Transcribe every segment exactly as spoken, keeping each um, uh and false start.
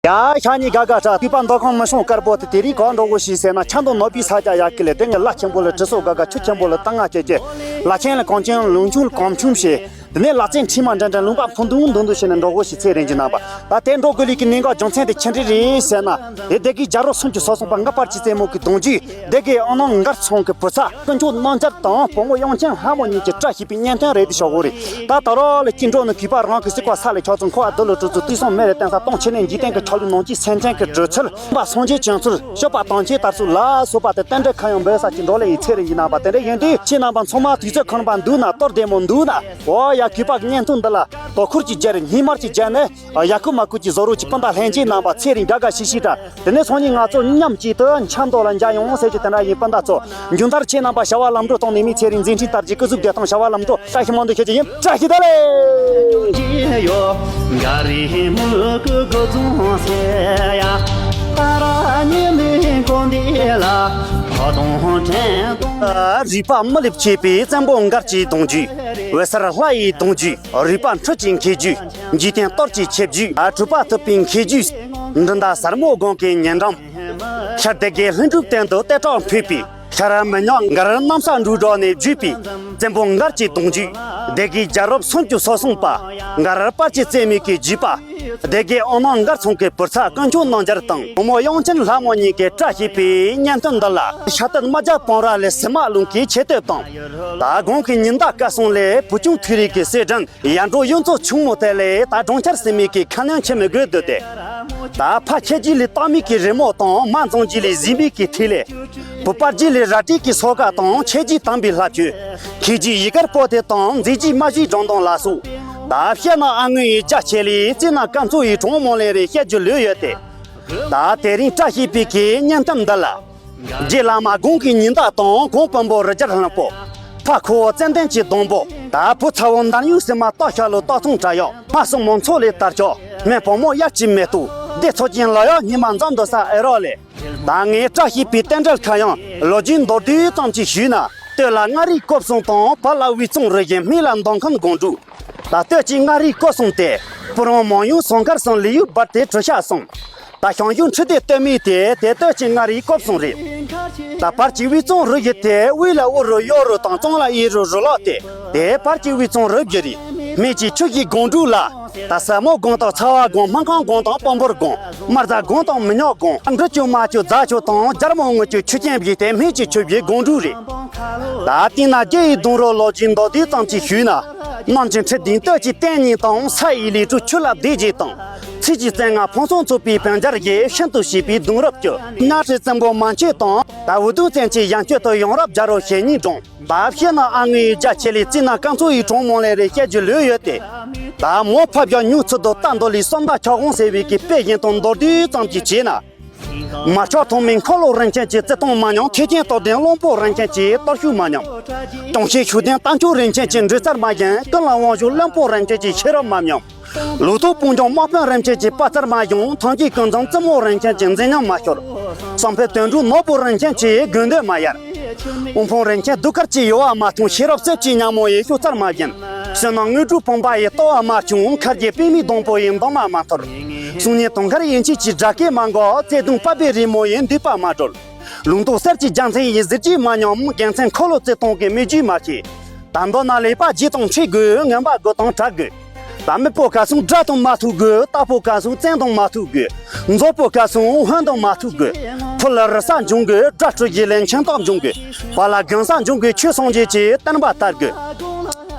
ཡ་ཤ་ཉེ་དགའ་དགའ་ཁྲ་ཐུག་པ་མདོ་ཁམས་མི་ཤོང་དཀར་པོ་དེ་དེ་རིང་གང་འགྲོ་གོ་ཞིག་ཟེར་ན། ཆ་མདོ་ནོར་བུའི་ས་ཆ་ཡ་ཀི་ལེ་དེ་ངས་ལ་ཆེན་པོ་ལ་དྲི་སོ་དགའ་དགའ་ཆུ་ཆེན་པོ་ལ་ཏང་ང་ཆེ་ཆེ་ལ་ཆེན་ལ་གང་ཆེན་ལུང་ཆུང་ལ་གང་ཆུང་བྱེད། དེ་ནས་ལ་རྩེ་ཁྲི་མ་འདྲ་འདྲ་ལུང་པ་ཕུ་འདུང་འདུང་འདུང་བྱས་ནས་འགྲོ་གོ་ཞིག་ཚེ་རིང་གི་རྣམ་པ། ད་དེ་འགྲོ་དགོས་ལས་ཀྱི་གནད་འགག་རྒྱུ་མཚན་དེ་ཆི་འདྲ་རེད་ཟེར་ན། དེ་སྡེ་དགེ་རྒྱལ་རབས་སུམ་ཅུ་སོ་གསུམ་པ་ལྔ་པར་གྱི་རྩེ་མོ་གི་གདུང་རྒྱུད་སྡེ་དགེ་ཨ་ནང་མགར་ཚང་གི་བུ་ཚ་དཀོན་མཆོག་རྣམ་རྒྱལ་དང་བུ་མོ་དབྱངས་ཅན་ལྷ་མོ་གཉིས་ཀྱི་བཀྲ་ཤིས་པའི་གཉེན་སྟོན་རེད་དེ་ཞོག་གོ་རེད། ད་ད་རོགས་ལ་སྐྱིད་འགྲོ་ནི་གུས་པ་རང་གི་སྲིད་པ་ས་ལ་ཁྱོད་ཚོ་འཁོར་བ་སྡུག་ལ་གྲོལ་ཚུལ་དུས་སང་མེ་རེ་བསྟན་ས་སྟོང་ཆེ་ནས་འཇིག་རྟེན་གྱི་ཆ་ལུགས་ནང་གི་སེམས་ཅན་གྱི་སྒྲོལ་ཚུལ་པ་སངས་རྒྱས་བྱོན་ཚུལ་སྤྱོད་པ་དམ་ཆོས་དར་ཚུལ་ལ་སོགས་པ་དེ་རྟེན་འབྲེལ་ཁ་ཡང་འབོད་ས་ཀྱི་འགྲོ་ལས་ཡི་ཚེ་རིང་གི་རྣམ་པ། དེ་འདྲ་ཡིན་དུས་ཁྱེད་རྣམ་པ་ཚང་མ་དུས་ཚོད་ཁང་པ་འདུག་ན་གཏོར་བདེ་མོ་འདུག་ན། འོ་ཡ་གུས་པ་གི་བརྙན་ཐུང་འདི་ལ་དོ་ཁུར་གྱི་རྒྱལ་རིགས་སྙིང་དམར་གྱི་རྒྱལ་ནས། ཡ་ཁུ་མ་ཁུ་གྱི་བཟོ་རོགས་ཀྱི་སྤུན་ཟླ་ལྷན་རྒྱས་རྣམ་པ་ཚེ་རིང་དགའ་དགའ་ཤིག་ཤིག་དང་། དེ་ནས་སང་ཉིན་ང་ཚོ་མཉམ་གཅིག་ཏུ་འཆམ་མདོ་ལ་མཇལ་ཡོང་ཟེར་གྱི་དེ་འདྲ་ཡིན་སྤུན་ཟླ་ཚོ། མཇུག་མཐར་ཁྱེད་རྣམ་པ་བྱ་བ་ལམ་འགྲོ་གཏོང་ནས་མི་ཚེ་རིང་མཛད་འཕྲིན་དར་རྒྱས་སྐུ་གཟུགས་བདེ་ཐང་བྱ་བ་ལམ་འགྲོ་བཀྲ་ཤིས་མང་དུ་ཤོད་ཀྱི་ཡིན། བཀྲ་ཤིས་བདེ་ལེགས། རུས་པ་མི་ལེབ་བྱས་པའི་བཙན་པོ་མགར་གྱི་གདུང་རྒྱུད། འོད་ཟེར་ལྷ་ཡི་གདུང་རྒྱུད། རུས་པ་འཕྲུལ་གྱི་མཁས་རྒྱུད། འཇིག་རྟེན་གཏོར་གྱི་ཆེ་བརྒྱུད། གྲུབ་པ་ཐུབ་པའི་མཁས་རྒྱུད། འབྲི་ཟླ་སེར་མོ་དགུང་གི་ཉི་འགྲམ། ཤར་སྡེ་དགེ་ལྷུན་གྲུབ་སྟེང་དུ་ལྟེ་ཁྲག་འཕོས་པའི། ཤར་མི་ཉག་མགར་གནམ་ས་འབྲུག་སྒྲོག་ནས་བརྒྱུད་པའི། བཙན་པོ་མགར་གྱི་གདུང་རྒྱུད། སྡེ་དགེ་རྒྱལ་རབས་སུམ་ཅུ་སོ་གསུམ་པ། མགར་དཔལ་གྱི་རྩེ་མོ་གི་བརྒྱུད་པ། སྡེ་དགེ་ཨ་ནང་མགར་ཚང་གི་བུ་ཚ་དཀོན་མཆོག་རྣམ་རྒྱལ་དང་བུ་མོ་དབྱངས་ཅན་ལྷ་མོ་གཉིས་ཀྱི་བཀྲ་ཤིས་པའི་གཉེན་སྟོན་འདི་ལ། ཤ་སྟག་རྨ་རྒྱལ་བོན་རབ་ལས་སི་མ་ལུང་གི་ཆེ་བསྟོད་དང་། ད་གོང་གི་ཉི་ཟླ་སྐར་གསུམ་ལས་བུ་ཆུང་ཐུགས་རིག་གི་གསེར་སྒྲེང་། ཡར་འབྲོག་གཡུ་མཚོ་ཆུང་མོ་དེ་ལས་ད་གྲོང་ཁྱེར་ཟིན་མིག་གི་ཁ་གནོན་ཆེ་མི་དགོས་འདུག་སྟེ། ད་ཕ་ཁྱེད་རྒྱུད་ལས་སྟག་མིག་གི་རི་མོ་དང་། མ་འཛོམས་རྒྱུད་ལས་གཟིག་མིག་གི་ཐིག་ལེ། བུ་དཔལ་རྒྱུད་ལས་རལ་གྲི་གི་སོ་ཁ་དང་། ཁྱེད་རྒྱུད་དམ་པའི་ལྷ་ཆོས། ཁྱེད་རྒྱུད་ཡི་གེར་པོ་ཏི་དང་། མཛེས་རྒྱུད་རྨ་བྱའི་སྒྲུང་དང་ལ་སོགས། ད་བཤད་ན་ཨ་ངོས་ཡི་རྒྱ་ཆེ་ལས་རྩིས་ན་སྐམ་ཚོ་ཡི་གྲོང་མོ་ལེན་རེ་བཤད་རྒྱུ་ལོས་ཡོད་དེ། ད་དེ་རིང་བཀྲ་ཤིས་པའི་གི་གཉེན་སྟོན་འདི་ལ། རྗེ་བླ་མ་དགུང་གི་ཉི་ཟླ་དང་། གོང་བོན་པོ་རི་རྒྱལ་ལྷུན་པོ། ཕ་ཁུ་བོ་ཙན་དན་གྱི་སྡོང་པོ། ད་བུ་ཚ་བོ་འདར་ཡུག་སི་མ་སྟག་ཤ་ལོ་སྟག་ཚང་བྲག་གཡོག་མ་སྲུ་མོ་མཚོ་ལས་དར་ལྕོག་སྨན་བུ་མོ་དབྱར་གྱི་མེ་ཏོག་སྡེ་ཚོགས་ཀྱི་ལོ་ཡག་ཉི་མ་འཛོམས་འདུག་ས་ཨེ་རོགས་ལས། ད་ངའི་བཀྲ་ཤིས་པའི་རྟེན་འབྲེལ་ཁ་གཡང་ལོ་རྒྱུས་མདོར་བསྡུས་ཙམ་ཅིག་ཞུས་ན། སྟོད་ལ་མངའ་རིས་སྐོར་གསུམ་དང་། བར་ལ་དབུས་གཙང་རུ་བཞི། སྨད་ལ་མདོ་ཁམས་སྒང་དྲུག་ད་སྟོད་ཀྱི་མངའ་རིས་སྐོར་གསུམ་དེ། སྤུ་རང་མང་ཡུལ་ཟངས་དཀར་གསུམ། ལི་ཡུལ་སྦར་ཏེ་གྲུ་ཤ་གསུམ། ད་བྱང་ཡུལ་འཕྲུལ་སྡེ་སྟོད་སྨད་དེ། དེ་སྟོད་ཀྱི་མངའ་རིས་སྐོར་གསུམ་རེད། ད་བར་གྱི་དབུས་གཙང་རུ་བཞི་དེ། དབུས་ལ་དབུ་རུ་གཡོ་རུ་དང་། གཙང་ལ་གཡས་རུ་རུ་ལོག་སྟེ། དེ་བར་གྱི་དབུས་གཙང་རུ་བཞི་རེད། སྨད་ཀྱི་ཆུ་བཞི་སྒང་དྲུག་ལ། ད་ས་མོ་སྒང་དང་། ཚ་བ་སྒང་། སྨར་ཁམས་སྒང་དང་། སྤོམ་བུར་སྒང་། དམར་རྫ་སྒང་དང་། མི་ཉག་སྒང་། འབྲི་ཆུ་རྨ་ཆུ་རྫ་ཆུ་དང་། རྒྱལ་མོ་རྔུལ་ཆུ་ཆུ་ཆེན་བཞི་སྟེ། སྨད་ཀྱི་ཆུ་བཞི་སྒང་དྲུག་རེད། ད་སྟེང་ན་རྒྱལ་བའི་གདུང་རུ་ལོ་རྒྱུས་མདོར་བསྡུས་ཙམ་ཅིག་ཞུས་ན། གནམ་གྱི་འཕྲུལ་ལྡིང་སྟོད་ཀྱི་བསྟན་རྙིང་དང་། ས་ཡི་ལས་སྤྲུལ་ཆུ་ལ་སྡེ་བརྒྱད་དང་། ཚིགས་ཀྱི་རྩེ་ལྔ་ཕུན་སུམ་ཚོགས་པའི་བོན་རྒྱལ་གྱིས་ཤིན་ཏུ་ཞེས་པའི་གདུང་རབས་ཀྱི། གཉའ་ཁྲི་བཙན་པོ་མན་ཆད་དང་། ད་འུ་དུམ་བཙན་གྱི་ཡང་སྤྱོད་དུ་ཡོང་རབས་རྒྱལ་རབས་ཞེ་གཉིས་སྒྲུང་། ད་བཤད་ན་ཨ་ངོས་ཡི་རྒྱ་ཆེ་ལས་རྩིས་ན་སྐམ་ཚོ་ཡི་གྲོང་མོ་ལེན་རེ་བཤད་རྒྱུ་ལོས་ཡོད་དེ། ད་མོ་ཕབ་ཡག་ཉུང་ཚུལ་དུ་རྟ་འདོ་ལི་སོམ་ད་ཁྱོག་ཧོང་ཟེར་བའི་གི་དཔེ་བཞིན་དུ་མདོར་བསྡུས་ཙམ་ཅིག་བྱས་ན། མ་ཆོག་ཐོག་མའི་འཁོར་ལོ་རིན་ཆེན་གྱི་བརྩི་མཐོང་མ་ཉམས། ཐེག་ཆེན་རྟོགས་ལྡན་བློན་པོ་རིན་ཆེན་གྱི་གཏོར་ཤུགས་མ་ཉམས། དྲང་ཤེས་ཤུགས་ལྡན་རྟ་མཆོག་རིན་ཆེན་གྱི་འགྲོས་རྩལ་མ་ཞན། ཀུན་ལ་དབང་བཞུགས་བློན་པོ་རིན་ཆེན་གྱི་ཤེས་རབ་མ་ཉམས། ལོ་ཐོག་དཔུང་སྐྱོང་དམག་དཔོན་རིན་ཆེན་གྱི་དཔའ་རྩལ་མ་ཞན། ཐང་གི་ཀུན་འཛོམས་བཙུན་མོ་རིན་ཆེན་གྱི་མཛེས་ཉམས་མ་ཤོར། བསམ་འཕེལ་དོན་གྲུབ་ནོར་བུ་རིན་ཆེན་གྱི་དགོས་འདོད་མ་ཡལ། དབུལ་ཕོངས་རིན་ཆེན་གདུགས་དཀར་གྱི་ཡོལ་བ་མ་ཐོངས། ཤེས་རབ་གསེར་གྱི་ཉ་མོ་ཡི་ཤུགས་རྩལ་མ་ཞན། བསོད་ནམས་དངོས་གྲུབ་ཕོངས་པ་ཡི་ལྟོ་བ་མ་ཆུང་། མཁར་གྱི་པད་མའི་སྡོང་པོ་ཡི་འདབ་མ་མ་འཐོར། གསུང་སྙན་དུང་དཀར་ཡན་ཆད་ཀྱི་སྒྲ་སྐད་མ་འགག་སྐྱིད་སྡུག་པ་ཕའི་རི་མོ་ཡི་མདུད་པ་མ་གྲོལ། ལུང་རྟོགས་གསེར་གྱི་རྒྱལ་མཚན་ཡི་གཟི་བརྗིད་མ་ཉམས། རྒྱལ་མཚན་འཁོར་ལོ་བརྩེ་དུང་གི་མིག་རྒྱུད་མ་ཤེས། ད་མདོར་ན་ལེགས་པ་བརྒྱད་དང་འཕྲད་དགོས། ངན་པ་དགུ་དང་བྲལ་དགོས། ད་མི་པོ་ག་སོང་དགྲ་དང་མ་ཐུག་དགོས། རྟ་ཕོ་ག་སོང་བཙན་དང་མ་ཐུག་དགོས། མཛོ་པོ་ག་སོང་ཧོན་དང་མ་ཐུག་དགོས། ཕུ་ལ་རི་ས་འབྱུང་དགོས། དགྲ་སྤྲུལ་གྱི་ལན་ཆེན་སྟག་འབྱུང་དགོས། བ་ལ་གང་ས་འབྱུང་དགོས། ཆོས་སངས་རྒྱས་ཀྱི་བསྟན་པ་དར་དགོས།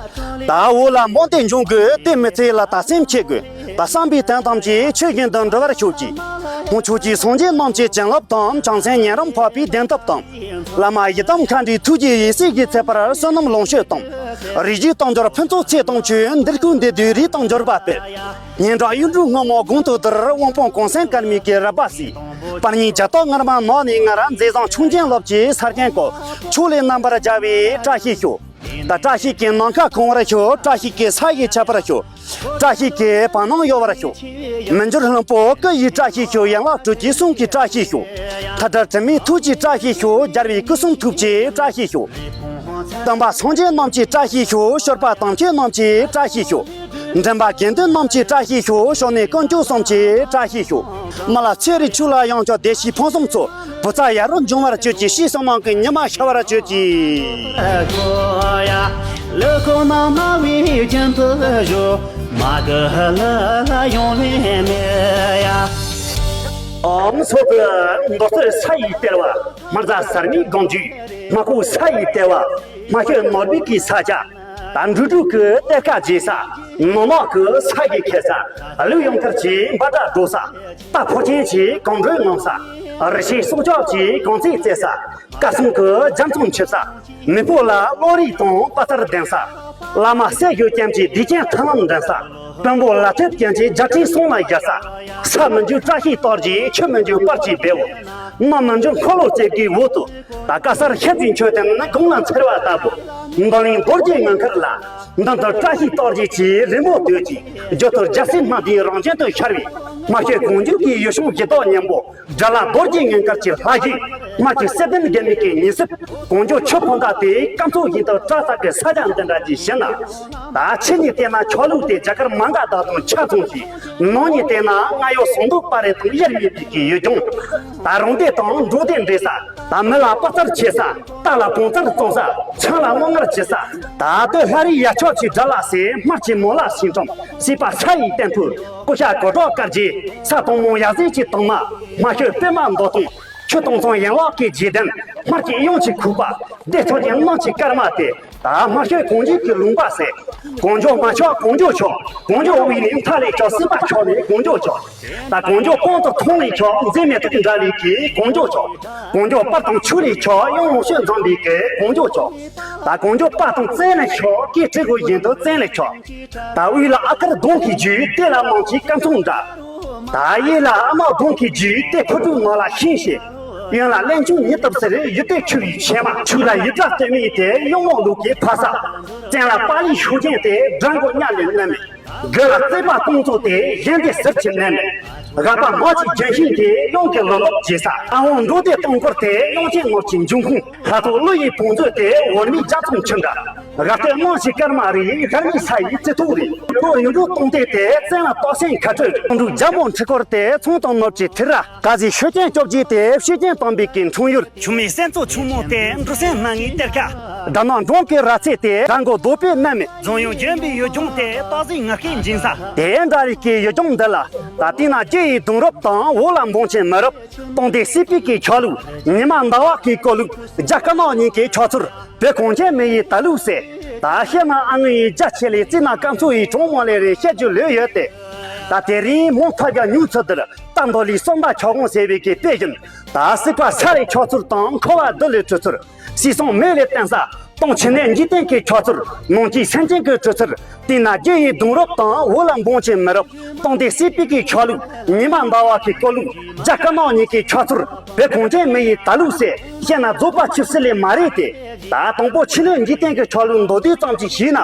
ད་འོ་ལ་འབངས་དེ་འབྱུང་དགོས། དེ་མི་ཚེ་ལ་ད་སེམས་ཆེ་དགོས། ད་བསམ་པའི་དོན་ཐམས་ཅད་ཆོས་བཞིན་དུ་འགྲུབ་པར་ཤོག་ཅིག་ཁོང་ཆོས་ཀྱི་སངས་རྒྱས་རྣམས་ཀྱི་བྱིན་རླབས་དང་། བྱང་སེམས་ཉན་རང་འཕགས་པའི་བདེན་སྟོབས་དང་། བླ་མ་ཡི་དམ་མཁའ་འགྲོའི་ཐུགས་རྗེ་ཡིས། སྲས་ཀྱི་ཚེ་འཕེལ་བསོད་ནམས་ལོངས་སྤྱོད་དང་། རིགས་རྒྱུད་དལ་འབྱོར་ཕུན་ཚོགས་ཚེ་དང་བཅས། འདིར་བཀོད་འདི་དུས་རིགས་དང་འབྱོར་པ་སྤེལ། སྙན་གྲགས་གཡུ་འབྲུག་སྔོན་མོ་དགུང་དུ་དར། དབང་པོ་གོང་སེང་དཀར་མོའི་གི་རལ་པ་གསོས། པ་ཉིད་རྒྱ་སྟག་ངར་མ་ནགས་ནས་ངར། མཛེས་བཟང་ཁྱུང་ཆེན་ལོབས་ཀྱི་ས་རྒྱན་བཀོད། ཕྱོགས་ལས་རྣམ་པར་རྒྱལ་བའི་བཀྲ་ཤིས་ཤོག་ད་བཀྲ་ཤིས་ཀྱི་ནམ་མཁའ་གང་བར་ཤོག་བཀྲ་ཤིས་ཀྱི་ས་གཞི་ཁྱབ་པར་ཤོག་བཀྲ་ཤིས་ཀྱི་བར་སྣང་གཡོ་བར་ཤོག་མི་འགྱུར་ལྷུན་པོ་སྐུ་ཡི་བཀྲ་ཤིས་ཤོག་ཡན་ལག་དྲུག་ཅུའི་གསུང་གི་བཀྲ་ཤིས་ཤོག་མཐའ་བྲལ་དྲི་མེད་ཐུགས་ཀྱི་བཀྲ་ཤིས་ཤོག་རྒྱལ་བའི་སྐུ་གསུང་ཐུགས་ཀྱི་བཀྲ་ཤིས་ཤོག་སྟོན་པ་སངས་རྒྱས་རྣམས་ཀྱི་བཀྲ་ཤིས་ཤོག་སྐྱོབ་པ་དམ་ཆོས་རྣམས་ཀྱི་བཀྲ་ཤིས་ཤོག་འདྲེན་པ་དགེ་འདུན་རྣམས་ཀྱི་བཀྲ་ཤིས་ཤོག། ཕྱོགས་ནས་དཀོན་མཆོག་གསུམ་གྱི་བཀྲ་ཤིས་ཤོག། མི་ལ་ཚེ་རིང་ཕྱུགས་ལ་ཡང་བསྐྱར་བདེ་སྐྱིད་ཕུན་སུམ་ཚོགས། བུ་ཚ་ཡ་རབས་འབྱུང་བར་གྱུར་ཅིག། ཕྱི་སོ་མང་གི་ཉི་མ་ཤར་བར་གྱུར་ཅིག། ཨོམ་སོགས་ཀྱི་མདོ་གཏེར་ས་ཡི་གཏེར་བ། སྨར་རྫ་ཟར་མའི་སྒང་རྒྱུད། སྨར་ཁུག་ས་ཡི་གཏེར་བ། སྨར་ཤོད་ནོར་བུའི་གི་ས་ཆ། ད་འབྲུག་སྒྲུབ་ཀྱི་གཏེར་ཁ་རྒྱས་ས། ནོར་མང་གི་ས་གི་ཁེ་ས། ཀླུ་ཡང་དཀར་གྱི་འབའ་སྒྲ་སྒྲོག་ས། རྟ་ཕོ་ཆེན་གྱི་གང་འགྲོས་ངང་ས། རི་ཆེན་སྲོག་ཆགས་ཀྱི་གང་ཚིག་རྩེ་ས། སྐར་གསུམ་གྱི་རྒྱ་མཚོ་འཆིབ་ས། མེས་པོ་ལ་བློ་རིག་དང་དཔའ་རྩལ་ལྡན་ས། བླ་མ་སྲས་ཞོལ་ཅན་གྱི་བདེ་ཆེན་མཐུན་ལམ་འདྲེན་ས། དཔོན་པོ་ལ་ཐེབས་ཅན་གྱི་རྒྱལ་ཕྲན་སྲུང་ལ་ཡར་ས། ས་མི་འཇུག་བཀྲ་ཤིས་རྟགས་ཀྱི་ཆུ་མི་འཇུག་སྤར་གྱི་བེའུ། གནམ་མི་འཇུག་འཁོར་ལོ་རྩེ་དགུའི་འོག་ཏུ། ད་ཀ་སར་ཤེལ་གྱི་མཆོད་རྟེན་ནི་དགུང་ལ་འཚེར་བ་ལྟ་བུ། འདི་གླིང་རྡོ་རྗེ་ངང་མཁར་ལ། མདུན་དུ་བཀྲ་ཤིས་རྟགས་ཀྱི་ཆུའི་རི་མོ་བཏོད་ཀྱིས། བརྗོད་ཐོར་རྒྱལ་སྲས་སྣང་བདུན་རང་བཞིན་དུ་ཤར་བའི། སྨར་ཤོད་གངས་ལྗོངས་ཀྱི་ཡུལ་ལྗོངས་གཞི་བདག་གཉན་པོ། དགྲ་ལྷ་རྡོ་རྗེ་ངང་དཀར་གྱི་ལྷ་བཞུགས། སྨར་གྱི་གསེར་ལྡན་རྒྱལ་མོའི་གི་ཉེ་སྲིབ། གངས་ལྗོངས་ཆུ་ཕོ་མདའ་སྟེ་སྐམ་ཚོགས་བཞིན་དུ་བཀྲ་ས་གི་ས་ཆ་འདི་འདྲ་ཅིག་བཞེངས་ན། ད་ཕྱི་ནས་བལྟས་ན་ཆོས་ལུགས་དེ་རྒྱ་གར་མང་ག་དག་དང་ཆ་མཚུངས་ཤིང་། ནང་ནས་བལྟས་ན་རྔ་ཡབ་ཟངས་མདོག་དཔལ་རི་དང་དབྱེར་མེད་པའི་གི་ཡུལ་ལྗོངས། ད་རང་སྡེ་དང་འབྲོག་སྡེ་འདྲེས་ས། ད་མི་ལ་དཔའ་རྩལ་ཆེ་ས། རྟ་ལ་གོང་རྩལ་རྩོམ་ས། ཆང་ལ་རྔོག་ངར་ཆེ་ས། ད་སྟོད་ལྷ་རི་ཡ་ཆོག་ཆེ་དགྲ་ལ་སེ། སྨར་གྱི་མོ་ལ་ཤིང་ཁྲོམ། སྲིད་པ་ས་ཡི་བརྟན་ཕུག། ཀུ་ཤ་གོ་གྲོགས་དཀར་རྗེ། ས་དང་མོ་ཡ་ཟེར་གྱི་དྭངས་མ། སྨར་ཤོད་པད་མ་མདོ་སྟོད། ཆུ་དྭངས་གཙང་ཡན་ལག་གི་རྗེས་ལྡན། སྨར་གྱི་གཡང་ཆེ་ཁུག་པ། སྡེ་ཚོགས་ཀྱི་གནམ་གྱི་སྐར་མ་སྟེ། ད་སྨར་ཤོད་གངས་ལྗོངས་ཀྱི་ལུང་པ་ཟེར། གངས་ལྗོངས་མ་ཆགས་གངས་ལྗོངས་ཆགས། གངས་ལྗོངས་དབུས་ནས་མཐའ་ལས་ཆགས། སྲིད་པ་ཆགས་ནས་གངས་ལྗོངས་ཆགས། ད་གངས་ལྗོངས་སྤང་དང་ཐང་ལས་ཆགས། མཛེས་མའི་དུག་འདྲ་ལས་ཀྱི་གངས་ལྗོངས་ཆགས། གངས་ལྗོངས་པར་དང་ཆུ་ལས་ཆགས། གཡང་ལོངས་སྤྱོད་འཛོམས་པའི་གི་གངས་ལྗོངས་ཆགས། ད་གངས་ལྗོངས་པ་དང་བཙན་ལས་ཆགས། སྐད་དྲི་གོ་བཞིན་དུ་བཙན་ལས་ཆགས། ད་དབུས་ལ་ཨ་དཀར་གདོང་གི་རྒྱུད། སྟོད་ལ་མང་ཆེ་སྐམ་ཚོང་འདྲ། ད་གཡས་ལ་ཨ་མ་གདོང་གི་རྒྱུད། སྟོད་ཕོ་བྲང་ནང་ལ་ཤིང་ཞེས། གཡོན་ལ་གླེང་ཆུང་ཉི་སྟབས་ཟེར། ཡུལ་སྟོད་ཆུ་བའི་བྱེ་མ། ཕྱུགས་ལ་ཡུལ་སྒྲ་སྟོད་སྨད་དེ། གཡང་མོ་ལུག་གི་ཕ་ས། བཙན་ལ་པ་ལིའི་ཤུགས་རྐྱེན་དེ། སྦྲ་མགོ་གཉའ་ལས་མནན་མེད། དགུ་ལ་རྩེ་པ་སྟོང་ཚོ་དེ། གཞན་སྡེ་ཟུར་གྱིས་མནན་མེད། རགས་པ་མ་གཅིག་ལྗོན་ཤིང་དེ། གཡང་གི་ལོ་ལོག་བྱེད་ས། ཨ་ཧོང་འབྲོག་སྡེ་སྟོང་སྐོར་དེ། གཡང་ཆེན་ནོར་གྱི་འབྱུང་ཁུངས། ལྷ་ཐོ་ཀླུ་ཡི་བང་མཛོད་དེ། འོར་མའི་རྒྱ་མཚོ་ཆུ་འདྲ། རགས་སྟོད་གླིང་ཞིག་སྐར་མ་རེད། ཤར་མའི་ས་ཡི་རྩེ་ཐོག་རེད། ལྷོ་ཡུལ་འབྲོག་སྟོང་སྡེ་དེ། བཙན་ལ་སྟག་སེང་ཁ་སྤྲོད་རེད། འབྲུག་རྒྱལ་མོ་འཁྲིལ་སྐོར་དེ། ཚོང་དང་ནོར་གྱི་ཐི་ར། ཀ་ཟི་ཤུགས་ཅན་བཅོ་བརྒྱད་དེ། ཤུགས་ཅན་དམ་པའི་གི་འཁྲུངས་ཡུལ། ཆུ་མིག་སེམས་གཙོ་ཆུ་མོ་དེ། འབྲུག་སེང་སྣ་ལྔའི་གཏེར་ཁ། དགྲ་ནག་འབྲོང་གི་རྭ་ཚེ་དེ། དགྲ་མགོ་རྡོ་པས་མནན་མེད། རྫོང་གཡུ་ལྗོན་པའི་ཡུལ་ལྗོངས་དེ། སྟག་གཟིག་ངར་སྐད་འབྱིན་ས། དེ་འདྲ་རིགས་ཀྱི་ཡུལ་ལྗོངས་འདི་ལ། ད་བལྟས་ན་རྒྱུ་ཡི་གདུང་རབས་དང་། འོག་ལ་འབངས་ཆེན་མི་རབས། སྟོང་སྡེ་སྲིད་པའི་གི་ཆོས་ལུགས། ཉི་མ་ཟླ་བ་གི་སྐོར་ལུགས། རྒྱ་དཀར་ནག་གཉིས་ཀྱི་ཆོས་ཚུལ། བོད་གངས་ཅན་མི་ཡི་དར་ལུགས་ཟེར། ད་བཤད་ན་ཨ་ངུ་ཡི་རྒྱ་ཆེ་ལས། རྩིས་ན་སྐམ་ཚོ་ཡི་གྲོང་མོ་ལས་རེད། བཤད་རྒྱུ་ལོས་ཡོད་དེ། ད་དེ་རིང་མོ་ཐབས་རྒྱ་ཉུང་ཚུལ་འདིར། རྟ་འདོ་ལི་སོམ་པ་ཆོས་གོང་ཟེར་བའི་གི་དཔེ་བཞིན། ད་སྲིད་པ་ས་ལས་ཆགས་ཚུལ་དང་། འཁོར་བ་རྡུལ་ལས་གྲོལ་ཚུལ། སྲིད་སྲུང་མེ་ལས་བརྟེན་ས། སྟོང་ཆེན་ནས་འཇིག་རྟེན་གྱི་ཆགས་ཚུལ། ནང་གི་སེམས་ཅན་གྱི་གྲོལ་ཚུལ། དེས་ན་རྒྱུ་ཡི་གདུང་རབས་དང་། འོག་ལ་འབངས་ཆེན་མི་རབས། སྟོང་སྡེ་སྲིད་པའི་གི་ཆོས་ལུགས། ཉི་མ་ཟླ་བ་གི་སྐོར་ལུགས། རྒྱ་དཀར་ནག་གཉིས་ཀྱི་ཆོས་ཚུལ། བོད་གངས་ཅན་མི་ཡི་དར་ལུགས་ཟེར། བཤད་ན་རྫོགས་པ་ཆབ་སྲིད་ལས་མ་རེད་དེ། ད་དང་པོ་ཕྱི་སྣོད་འཇིག་རྟེན་གྱི་ཆོས་ལུགས་མདོར་བསྡུས་ཙམ་ཅིག་ཞུས་ན།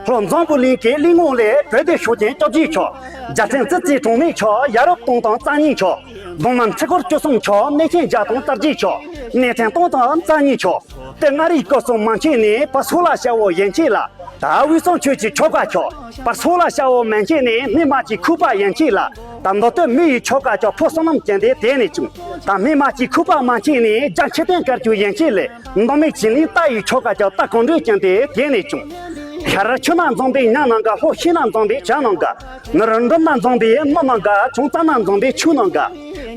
ལྷོ་འཛམ་བུ་གླིང་གི་གླིང་ངོ་ལས། བོད་སྡེ་ཤུགས་ཅན་བཅོ་བརྒྱད་ཆགས། རྒྱལ་ཕྲན་རྩིབས་རྩེ་གྲངས་མེད་ཆགས། ཡ་རབས་སྟོང་དང་རྩ་གཉིས་ཆགས། གདོང་ནམ་ཁྲི་སྐོར་བཅུ་གསུམ་ཆགས། གནས་ཆེན་བརྒྱ་དང་རྩ་བརྒྱད་ཆགས། གནས་ཆེན་སྟོང་དང་རྩ་གཉིས་ཆགས། སྟོད་མངའ་རིས་སྐོར་གསུམ་མན་ཆད་ནས། བར་སོག་ལ་ཤ་བོ་ཡན་ཆད་ལ། ད་དབུས་གཙང་ཆོས་ཀྱི་ཆོལ་ཁ་ཆགས། བར་སོག་ལ་ཤ་བོ་མན་ཆད་ནས། སྨད་མ་གཅིག་ཁུག་པ་ཡན་ཆད་ལ། ད་མདོ་སྟོད་མི་ཡི་ཆོལ་ཁ་ཆགས། ཕོ་བསོད་ནམས་ཅན་དེ་དེ་ནས་བྱུང་། ད་སྨད་མ་གཅིག་ཁུག་པ་མན་ཆད་ནས། རྒྱ་མཁྱེན་བསྟན་དཀར་ཆུ་ཡན་ཆད་ལས། མདོ་སྨད་བྱིན་ལེན་རྟ་ཡི་ཆོལ་ཁ་ཆགས། རྟ་གང་འདྲའི་ཅན་དེ་དེ་ནས་བྱུང་། ཤར་ཆུ་ནག་འཛོམས་པའི་ཉ་ནང་ག། ལྷོ་ཤིང་ནག་འཛོམས་པའི་བྱ་ནང་ག། ནུབ་འབྲུམ་ནག་འཛོམས་པའི་མི་ནང་ག། བྱང་རྩྭ་ནག་འཛོམས་པའི་ཆུ་ནང་ག།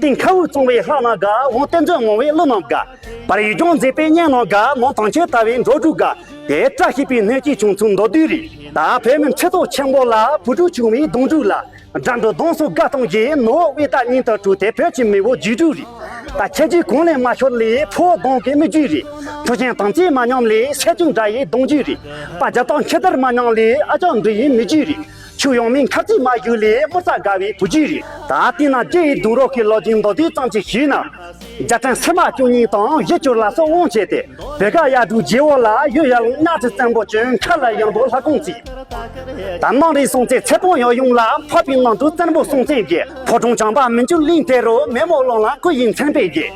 སྟེང་ཁ་དབུགས་གཙང་བའི་ལྷ་ནང་ག། འོག་གཏེར་མཛོད་མང་བའི་ཀླུ་ནང་ག། བར་ཡུལ་ལྗོངས་མཛེས་པའི་གཉན་ནང་ག། ནང་དྭངས་ཆོས་དར་བའི་འགྲོ་དྲུག་ག། དེ་བཀྲ་ཤིས་པའི་སྣོད་ཀྱི་བྱུང་ཚུལ་མདོར་བསྡུས་རེད། ད་བོད་མི་ཁྲི་ཚོ་ཆེན་པོ་ལ། བུ་ཕྲུག་ཆུང་བའི་གདུང་དྲུག་ལ། དགྲ་འདུལ་གདུང་སོགས་དགའ་གཏོང་གིས། ནུ་བོ་དབུས་རྟ་གཉན་དུ་བཀྲུས་ཏེ། བོད་ཀྱི་མེས་པོ་རྒྱུད་དྲུག་རེད། ད་ཁྱེད་ཀྱི་གོང་ལས་མ་ཤོར་ལས། ཕོ་གདོང་གི་མི་རྒྱུད་རེད། ཐུགས་ཆེན་དམ་ཚིག་མ་ཉམས་ལས། སྲས་ཆུང་དགྲ་ཡི་གདུང་རྒྱུད་རེད། དཔའ་རྒྱ་དང་ཁྱི་དར་མ་ཉམས་ལས། ཨ་ཅག་འབྲི་ཡི་མི་རྒྱུད་རེད། ཆུ་ཡང་མིན་ཁ་རྩིས་མ་ཞུགས་ལས། དམུ་རྩ་དགའ་བའི་བུ་རྒྱུད་རེད། ད་ལྟའི་ན་རྒྱུ་ཡི་གདུང་རབས་ཀྱི་ལོ་རྒྱུས་མདོར་བསྡུས་ཙམ་ཅིག་ཞུས་ན། རྒྱལ་ཕྲན་སིལ་མ་བཅུ་གཉིས་དང་། བཞི་བཅུ་ལ་སོགས་དབང་བྱས་ཏེ། བོད་ཀ་ཡ་འབྲུག་རྗེ་བོ་ལ། ཡུལ་ཡར་ཀླུང་གནམ་རི་བཙན་པོ་བྱོན། མཁར་ལ་ཡུམ་བུ་ལྷ་ཁང་བརྩིགས། ད་གནམ་རི་སྲོང་བཙན་ཚེ་དཔོན་ཡབ་ཡུམ་ལ། འཕགས་པའི་གནམ་གྲུ་བཙན་པོ་སྲོང་བཙན་རྒྱལ། ཕོ་བྲང་བྱམས་པ་མི་འགྱུར་གླིང་དེ་རུ། མེས་མོ་ཀླུ་ལ་སྐུ་ཡི་མཚན་དཔེ་རྒྱས།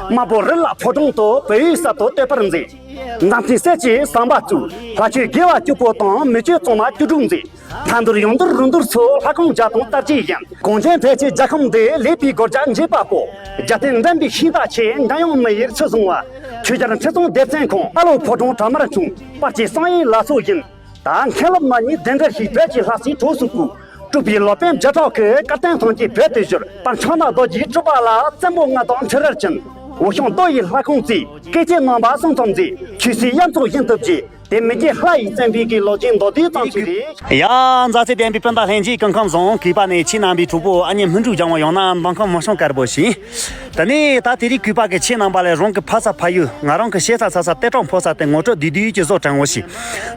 དམར་པོ་རི་ལ་ཕོ་བྲང་དུ། བོད་ཡུལ་གསར་དུ་བསྟོད་པར་མཛད། འཛམ་ཐང་གསེར་གྱི་ཟམ་པ་བཙུགས། ལྷ་ཆོས་དགེ་བ་བཅུ་པོ་དང་། མི་ཆོས་གཙང་མ་བཅུ་དྲུག་མཛད། ཕ་འདུར་ཡང་འདུར་རུ་འདུར་ཚོ། ལྷ་ཁང་བརྒྱ་སྟོང་སྟར་གྱི་ཡན། གངས་ཅན་འཕེལ་ཆེ་རྒྱལ་ཁམས་འདི། ལེགས་པའི་སྒོ་བརྒྱ་འབྱེད་པ་པོ། རྒྱལ་བསྟན་འགྲན་པའི་ཤིང་རྟ་ཆེ། འགྲན་ཡང་མི་ཡིར་ཚུལ་བཟུང་བ། ཆོས་རྒྱལ་ཁྲི་སྲོང་ལྡེ་བཙན་ཁོང་། ཨ་ལོ་ཕོ་བྲང་བྲག་དམར་ཁྱུང་། སྤར་གྱི་གསང་ཡིག་ལ་སོགས་ཡིན། ད་མཁན་སློབ་རྣམ་གཉིས་གདན་འདྲེན་ཞིག་བོད་ཀྱི་ལྷ་སའི་གྲོགས་སུ་བཀུག་སྤྲུལ་པའི་སློབ་དཔོན་བརྒྱ་ཕྲག་གིས། བཀའ་བསྟན་ཐམས་ཅད་བོད་དུ་བསྒྱུར། དཔལ་ཕྱག་ན་རྡོ་རྗེའི་སྤྲུལ་པ་ལ། བཙན་པོ་མངའ་བདག་ཁྲི་རལ་ཅན། འོད་ཤོང་རྡོ་ཡི་ལྷ་ཁང་བརྩིགས། བཀས་བཅད་གནང་བ་གསུང་ཙམ་མཛད། ཆོས་སྲིད་དབྱར་མཚོ་བཞིན་དུ་རྒྱས། དེ་མི་རྒྱལ་ལྷ་ཡི་བཙན་པོའི་གི། ལོ་རྒྱུས་མདོར་བསྡུས་ཙམ་ཞིག་རེད། ཡ། མཛའ་བརྩེ་ལྡན་པའི་སྤུན་ཟླ་ལྷན་རྒྱས་སྐུ་ཁམས་བཟང་། གུས་པ་ནས་ཁྱེད་རྣམ་པའི་གྲོགས་པོ་ཨ་མྱེས་སྨིན་དྲུག་ལྗང་བ། ཡང་ན་མདང་ཁམས་མི་ཤོང་དཀར་པོ་ཞིག་དེ་ནས་ད་དེ་རིང་གུས་པ་གི་ཁྱེད་རྣམ་པ་ལ་རང་གི་ཕ་ས་ཕ་ཡུལ། ང་རང་གི་གཤེད་ས་ཚ་ས་གཏེར་སྲུང་ཕོ་ས་དེ་ངོ་སྤྲོད་བསྡུས་བསྡུས་ཀྱི་བཟོ་དྲན་བོ་ཞིག་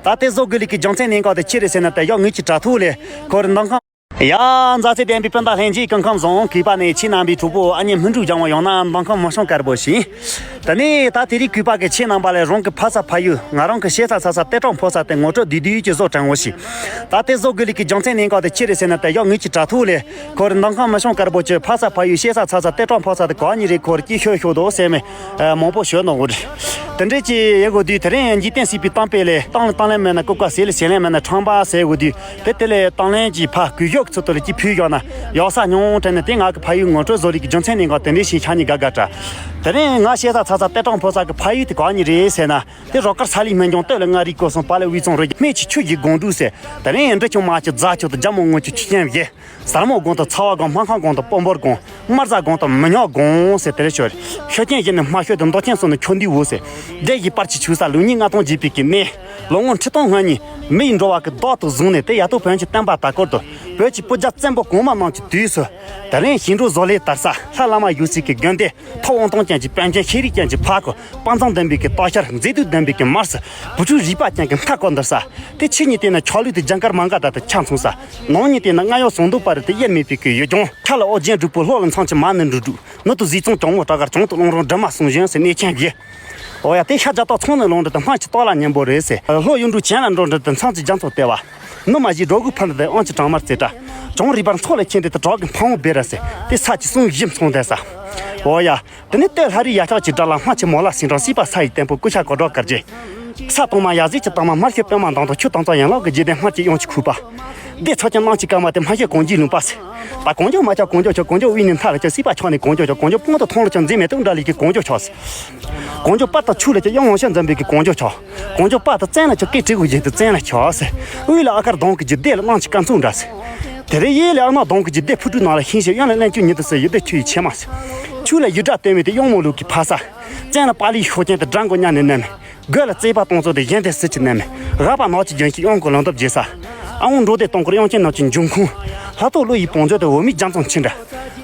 ད་དེ་བཟོ་དགོས་ལས་ཀྱི་རྒྱུ་མཚན་གནད་འགག་དེ་ཅི་རེད་ཟེར་ན། དེ་ཡང་ངེད་ཀྱི་དྲ་ཐོག་ལས་ཁོ་རེ་མདང་ཁམས། ཡ། མཛའ་བརྩེ་ལྡན་པའི་སྤུན་ཟླ་ལྷན་རྒྱས་སྐུ་ཁམས་བཟང་། གུས་པ་ནས་ཁྱེད་རྣམ་པའི་གྲོགས་པོ་ཨ་མྱེས་སྨིན་དྲུག་ལྗང་བ། ཡང་ན་མདང་ཁམས་མི་ཤོང་དཀར་པོ་ཞིག་དེ་ནས་ད་དེ་རིང་གུས་པ་གི་ཁྱེད་རྣམ་པ་ལ་རང་གི་ཕ་ས་ཕ་ཡུལ། ང་རང་གི་གཤེད་ས་ཚ་ས་གཏེར་སྲུང་ཕོ་ས་དེ་ངོ་སྤྲོད་བསྡུས་བསྡུས་ཀྱི་བཟོ་དྲན་བོ་ཞིག་ད་དེ་བཟོ་དགོས་ལས་ཀྱི་རྒྱུ་མཚན་གནད་འགག་དེ་ཅི་རེད་ཟེར་ན། དེ་ཡང་ངེད་ཀྱི་དྲ་ཐོག་ལས་ཁོ་རེ་མདང་ཁམས་མི་ཤོང་དཀར་པོ་གྱི་ཕ་ས་ཕ་ཡུལ་གཤེད་ས་ཚ་ས་གཏེར་སྲུང་ཕོ་ས་དེ་གང་ཉིད་རེད། ཁོ་རེ་ཀྱིས་ཤོད་ཤོད་དོ་ཟེར་མི་མང་པོ་ཤོད་ནོ་གོ་རེད། དེ་འདྲས་ཀྱི་ཡེ་གོ་དུས། དེ་རིང་འཇིག་རྟེན་སྲིད་པའི་གཏམ་དཔེ་ལས། གཏམ་ལ་གཏམ་ལན་མེད་ན་ཀོ་ཀ་ཟས། ལ་ཟས་ལན་མེད་ན་ཁྲམ་པ་ཟེར་གོ་དུས། དེ་དེ་ལས་གཏམ་ལན་གྱི་ཕ་གུས་ཞབས་ཀྱི་ཚུལ་དུ་ལ་ཅིག་ཕུལ་བཞག་ན་ཡག་ས་མྱོང་དྲན་ནས། དེ་ང་གི་ཕ་ཡུལ་ངོ་སྤྲོད་བཟོ་ལས་ཀྱི་རྒྱུ་མཚན་ནི་ང་དེ་འདྲས་ཤིག་ཆགས་ནས་དགའ་དགའ་དྲ། དེ་རིང་ང་གཤེད་ས་ཚ་ས་གཏེར་སྲུང་ཕོ་ས་གི་ཕ་ཡུལ་དེ་གང་ཉིད་རེད་ཟེར་ན། དེ་རོགས་དཀར་ས་ལི་སྨན་ལྗོངས། སྟོད་ལ་མངའ་རིས་སྐོར་གསུམ། བར་ལ་དབུས་གཙང་རི་རྒྱུད། སྨད་ཀྱི་ཆུ་བཞི་སྒང་དྲུག་ཟེར། དེ་རིང་འབྲི་ཆུ་དམར་ཆུ་རྫ་ཆུ་དང་རྒྱལ་མོ་རྔུལ་ཆུ་ཆུ་ཆེན་བཞི། ཟལ་མོ་སྒང་དང་ཚ་བ་སྒང་། སྨར་ཁམས་སྒང་དང་སྤོ་འབོར་སྒང་། དམར་རྫ་སྒང་དང་མི་ཉག་སྒང་ཟེར་དེ་རེད་ཤོད། ཤུག་རྐྱེན་བཞི་ནི་དམར་ཤོད་དང་། མདོག་རྐྱེན་གསུམ་ནི་ཁྱོ་འདུས་འོ་ཟེར། འབྲས་ཀྱི་སྤར་གྱི་ཆུ་ས། ལུག་གཉིས་ལྔ་སྟོང་རྒྱས་པའི་གི་གནས། ལོ་ངོ་ཁྲི་སྟོང་སྔ་ཉིན་མི་ཡི་འགྲོ་བ་གི་བདག་ཏུ་བཟུང་ནས། དེ་ཡ་ཏོ་བོན་གྱི་བསྟན་པ་དར་སྐོར་དུ། བོད་ཀྱི་སྤུ་རྒྱལ་བཙན་པོ་གོང་མ་རྣམས་ཀྱི་དུས་སུ། དེ་རིང་ཞིང་འབྲོག་བཟོ་ལས་དར་ས། ལྷ་བླ་མ་ཡོད་སའི་གི་དགོན་སྡེ། ཐུབ་དབང་ཐང་ཅན་གྱི་པཎ་ཆེན། ཤེས་རིག་ཅན་གྱི་ཕ་ཁུ། དཔའ་མཛངས་ལྡན་པའི་གི་སྟག་ཤར། མཛེས་སྡུག་ལྡན་པའི་གི་དམར་སེར། བུ་ཕྲུག་རིག་པ་ཅན་གྱི་མཐའ་སྐོར་འདིར་ས། དེ་ཕྱི་ཉིན་དེ་ན་ཆག་ལུགས་དེ་ལྗང་དཀར་མང་ག་དག་ཏུ་ཆ་མཚུངས་ས། ནང་ཉིན་དེ་ན་རྔ་ཡབ་ཟངས་མདོག་དཔལ་རི་དེ་དབྱེར་མེད་པའི་གི་ཡུལ་ལྗོངས། ཁ་ལ་ཨོ་རྒྱན་འབྲུག་པོ། ལྷོ་ལ་མཚམས་ཀྱི་མ་ཎི་འབྲུ་དྲུག་ནུབ་ཏུ་ཟས་གཙང་གྱང་མོ་བྲག་དཀར། བྱང་དུ་གླང་རོང་སྒྲོལ་མ་གསུང་གཞན་ཟེར་གནས་ཆེན་བཞི། འོ་ཡ། དེ་ཤར་རྒྱ་སྟག་ཚང་ནས་ལོང་འདྲ་དང་། སྨད་ཀྱི་སྟག་ལ་གཉན་པོ་རེད་ཟེར། ལྷོ་གཡུ་འབྲུག་བྱང་ལ་འགྲོ་འདྲ་དང་། མཚམས་ཀྱི་རྒྱ་མཚོ་ལྟེ་བ། ནུབ་མ་གཞི་འགྲོ་དགུ་ཕར་འདྲ་དང་། དབང་གྱི་གྲང་དམར་རྩེ་བྲག་བྱང་རི་བར་མཚོ་ལ་ཁྱེར་འདྲ་དང་། བྲག་གི་འཕང་བོ་སྦས་ར་ཟེར། དེ་ས་ཀྱི་གསུང་བཞི་མཚུངས་ལྡན་ས། འོ་ཡ། དེ་ནས་སྟོད་ལྷ་རིའི་ཡ་ཤག་གི་བྲག་ལ། སྨད་ཀྱི་མོ་ལ་སེང་བྲག་སྲིད་པ་ས་ཡི་བརྟན་པོ། ཀུ་ཤ་གོ་ཌོག་དཀར་རྗེ། ས་དང་མ་ཡ་ཟེར་གྱི་དྭངས་མ། སྨར་ཤུལ་པད་མ་མདངས་དང་། ཆུ་དྭངས་གཙང་ཡན་ལག་གི་རྗེས་ལྡན། སྨར་གྱི་གཡང་ཆུ་ཁུག་པ། སྡེ་ཚོ་ཀྱང་གནམ་གྱི་སྐར་མ་སྟེ། སྨར་ཤུལ་གངས་ཀྱི་ལུང་པ་ཟེར། ད་གངས་ལྗོངས་མ་ཆགས་གངས་ལྗོངས་ཆགས། གངས་ལྗོངས་དབུས་ནས་མཐའ་ལ་ཆགས། སྲིད་པ་ཕྱོགས་ནས་གངས་ལྗོངས་ཆགས། གངས་ལྗོངས་སྤང་དང་མཐོང་ལ་ཆགས། མཛེས་མེད་དུ་འདྲ་ལས་ཀྱི་གངས་ལྗོངས་ཆགས་ཟེར། གངས་ལྗོངས་དཔལ་དང་ཆོས་ལ་ཆགས། གཡང་ཝང་ཤན་འཛོམས་པའི་གི་གངས་ལྗོངས་ཆགས། གངས་ལྗོངས་དཔལ་དང་བཙན་ལ་ཆགས། སྐད་དྲིལ་བུ་བཞིན་དུ་བཙན་ལ་ཆགས་ཟེར། དབུས་ལ་ཨ་དཀར་གདོང་གི་རྒྱུད། སྡེ་ལ་གླང་ཆེན་དཀར་མཚོ་འདྲ་ཟེར། དེ་རིང་གཡས་ལ་ཨ་ནག་གདོང་གི་རྒྱུད། སྡེ་ཕུ་དཀྲུག་ནགས་ལ་ཞིང་ཞེས། གཡོན་ལ་གླེན་ཆུ་ཉི་ཟླ་ཟེར། ཡི་དྭགས་ཆུ་ཡི་ཕྱེ་མ་ཟེར། ཆུ་ལ་ཡི་དྭགས་སྟོན་མི་དེ་གཡང་མོ་ལུག་གི་ཕ་ས། བཙན་ལ་པ་ལིའི་ཤུག་རྐྱེན་དེ་དགྲ་མགོ་གཉའ་ནས་མནན་མི། རྒོད་ལ་རྩེ་པ་སྟོང་ཚོ་དེ་གཞན་དེ་ཟིལ་གྱིས་མནན་མི། སྒ་པ་ནག་ཅིག་ལྗོན་ཤིང་གཡང་གི་ལམ་འདབ་རྒྱས་ས། ཨ་ཝང་འབྲོག་སྡེ་སྟོང་སྐོར། གཡང་ཆེན་ནགས་ཀྱི་འབྱུང་ཁུངས། ལྷ་ཐོག་ཀླུ་ཡི་བང་མཛོད་དེ། འོ་མའི་རྒྱ་མཚོ་ཆུ་འདྲ།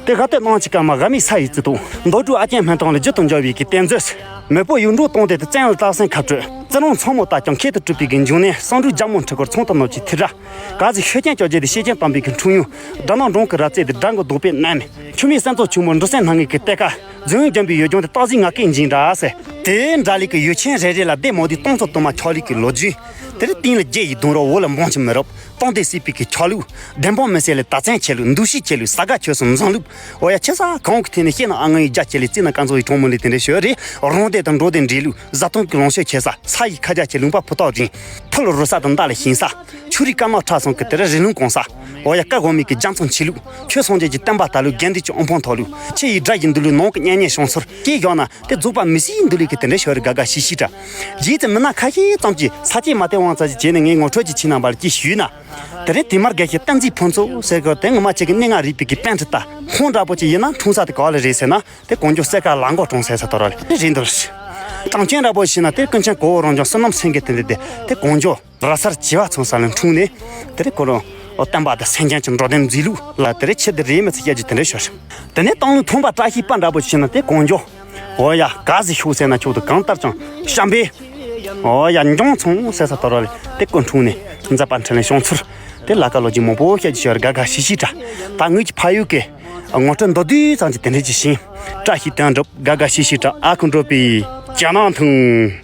དེ་སྒ་སྟོད་གནམ་གྱི་སྐར་མ། སྒ་མའི་ས་ཡི་རྩི་ཏོག་མདོ་དྲུག་ཨ་ཅན་སྨན་ཐང་ལ་རྒྱུད་དུ་འབྱོར་བའི་གི་གཏེར་མཛོད་ཟེར། མེས་པོ་གཡུ་འབྲུག་སྟོང་སྡེ་དེ་བཙན་ལ་སྟག་སེང་ཁ་སྤྲོད། བརྩི་རུང་མཚོ་མོ་རྟ་རྐྱང་ཁྱད་དུ་གྲུབ་པའི་གི་འབྱུང་གནས། བསང་འབྲུག་རྒྱལ་མོ་ཁྲི་སྐོར། ཚོང་དང་ནོར་གྱི་ཐིག་སྒྲ། ག་ཟི་ཤེས་ཅན་ཅོ་རྗེ་དེ་ཤེས་ཅན་དམ་པའི་གི་འཁྲུངས་ཡུལ། དགྲ་ནག་འབྲོང་གི་རྭ་རྩེ་དེ་དགྲ་མགོ་རྡོག་པས་མནན་མི། ཆུ་མིག་སེམས་ཚོགས་ཆུང་མོ་འབྲི་སེམས་སྣང་ངེ་གི་གཏེར་ཁ། རྫུན་འོད་འཇོམས་པའི་ཡུལ་ལྗོངས་དེ་སྟག་གཟིག་ང་སྐད་འབྱིན་འདྲ་ཟེར། དེ་འདྲ་ལས་ཀྱི་ཡུལ་ཆེན་རེ་རེ་ལ་སྡེ་མོ་དེའི་སྟོང་ཚོ་དུ་མ་ཆགས་ལུགས་ཀྱི་ལོ་རྒྱུས། དེར་སྟེང་ལ་རྒྱལ་ཡི་གདུང་རབས། འོག་ལ་འབངས་ཀྱི་མི་རབས། སྟོང་སྡེ་སྲིད་པའི་གི་ཆགས་ལུགས། བདེན་དཔང་མི་སེལ་ལས་ད་བཙན་ཆེ་ལུགས། འདུ་ཤེས་ཆེ་ལུགས། ས་ག་ཆོས་སུ་འཛིན་ལུགས། འོ་ཡ། ཆེ་ས་གང་གི་ཐད་ནས་བཤད་ན། ཨ་ང་ཡི་རྒྱ་ཆེ་ལས་རྩིས་ན་ཀན་ཚོ་ཡི་གྲོང་མོ་ལས་དེ་འདྲ་ཤོད་རེད། རང་སྡེ་དང་འབྲོག་སྡེ་འདྲེས་ལུགས། བཟའ་བཏུང་གི་ལོངས་སྤྱོད་ཆེ་ས། ས་ཡི་ཁ་རྒྱ་ཆེ། ལུང་པ་ཕུ་ཐག་རིང་། ཕུ་ལ་རུ་ས་དང་མདའ་ལ་ཞིང་ས། ཆུ་རིགས་སྐར་མ་ཁྲ་ཚང་གི་དེར་རི་ལུང་གོང་ས། འོ་ཡ། བཀའ་དབང་མེད་ཀྱི་རྒྱ་མཚོ་མཆེ་ལུགས། ཆོས་སངས་རྒྱས་ཀྱི་བསྟན་པ་དར་ལུགས། དགེ་འདུན་གྱི་དབུ་འཕང་མཐོ་ལུགས། ཕྱི་ཡི་དགྲ་ཡི་འདུལ་ལུགས། ནང་གི་གཉེན་ཉེ་བྱུང་ཚུལ། ཅེས་བཞག་ན་དེ་རྫོགས་པ་མི་སྲིད་ཡིན་འདུལ་ལུགས་ཀྱི་དེ་འདྲའི་ཞོར་དགའ་དགའ་ཤི་ཤི་འདྲ། རྗེས་ཙམ་མི་སྣ་ཁ་ཤས་ཙམ་གྱིས་ས་སྐྱེས་མ་བསྟན་དབང་རྩ་གཞི་བྱས་ནས་ངས་ངོ་སྤྲོད་ཀྱི་ཕྱི་ནང་བར་གྱིས་ཞུས་ན། དེ་རིང་དེ་མར་དགེ་བཤེས་བསྟན་འཛིན་ཕུན་ཚོགས་ཟེར་གི་དེ་ངོ་མ་ཅིག་གི་གནས་ལྔ་རིག་པའི་གི་པན་ཁྲི་ལྟ་ཁོང་འདྲ་པོ་ཅིག་ཡིན་ན་འཁྲུངས་ས་དེ་ག་ལ་རེད་ཟེར་ན། དེ་གངས་ལྗོངས་སེར་ཁ་ལ་མགོ་གྲོང་ཟེར་ས་དོ་ར་ལེ་རེད་འདུག་གྲངས་ཅན་འདྲ་པོ་ཞིག་ན་དེ་ཀུན་མཁྱེན་གོ་བོ་རང་བྱུང་བསོད་ནམས་སེང་གེ་དེ་འདྲ་དེ་དེ་གངས་ལྗོངས་ར་སར་བྱེ་བ་ཚང་ས་ལ་འཁྲུངས་ནས། དེ་རེད་ཁོ་རང་བསྟན་པ་དང་སེམས་ཅན་གྱི་འགྲོ་དོན་མཛད་ལུགས་ལ་དེ་རེད་ཆེད་དུ་རེད་མི་ཚེ་བཤད་རྒྱུ་དེ་འདྲ་ཤོར། དེ་ནས་སྟག་ལུང་ཐོན་པ་བཀྲ་ཤིས་པ་འདྲ་པོ་ཞིག་ན་དེ་གངས་ལྗོངས། འོ་ཡ། ག་ཟི་ཤུག་ཟེར་ན་ཆོག་ཏུ་གང་ལྟར་ཀྱང་བྱམས་པས། འོ་ཡ། འཇང་ཚང་ཟེར་ས་དོ་ར་ལེ་དེ་སྐུ་འཁྲུངས་ནས་མཛད་པ་འཕྲིན་ལས་བྱུང་ཚུལ། དེ་ལ་ཀ་ལོ་རྒྱུས་མང་པོ་བཤད་རྒྱུ་ཤོར་དགའ་དགའ་ཤི་ཤི་འདྲ། ད་ངོས་ཀྱི་ཕ་ཡུལ་གི་ངོ་སྤྲོད་མདོར་བསྡུས་ཙམ་གྱི་དེ་འདྲ་ཅིག་བྱིན། བཀྲ་ཤིས་དོན་འགྲུབ། དགའ་དགའ་ཤི་ཤི་འདྲ། ཨ་ཁུ་འགྲོ་པའི་ཇ་ནང་འཐུང་།